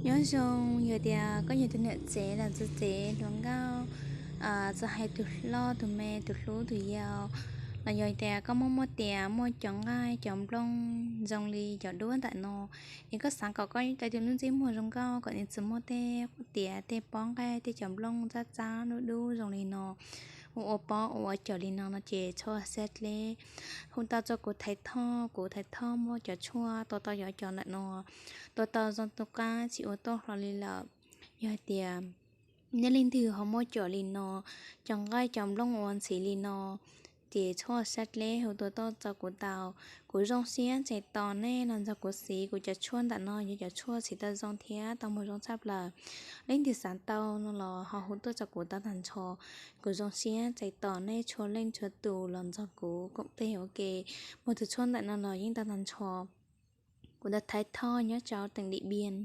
Nyob zoo, yog tias koj yog tus niam tsev los txiv tsev hluas nkauj, txawm hais tus hlob tus me, tus hlub tus yau, los yog tias koj muaj muaj tias muaj cov nqaij cov nplooj zoo li cov duab ntawm no, es koj xav kom koj tau tus lub ntsej muag zoo nkauj kom nws tsis muaj tej tias tej pob nqaij tej cov nplooj txab txab dub dub zoo li no, ua ua pob ua ua cov li no no ces txhob xav dleb, hu tau rau kuv thaiv thoj, kuv thaiv thoj muab cov tshuaj tua tau cov cov ntawm no, tua tau zoo tus qab tsis ua tuaj hlo li lawm. Yog hais tias nej leej twg ho muaj cov li no, cov nqaij cov nplooj ua ntxhiv li no, ces txhob xav dleb, hu tua tuaj rau kuv tau. Kuv zoo siab ntshe tos nej los nrog kuv siv kuv cov tshuaj ntawm no, yog cov tshuaj siv tau zoo thiab tau muag zoo tshaj plaws. Leej twg xav tau no los ho hu tuaj rau kuv tau tag nrho. Kuv zoo siab ntshe tos nej txhua leej txhua tus los nrog kuv koom tes ua ke muag tus tshuaj ntawm no los yeej tau tag nrho. Kuv tus thaiv thoj nyob rau teem Dim Npias.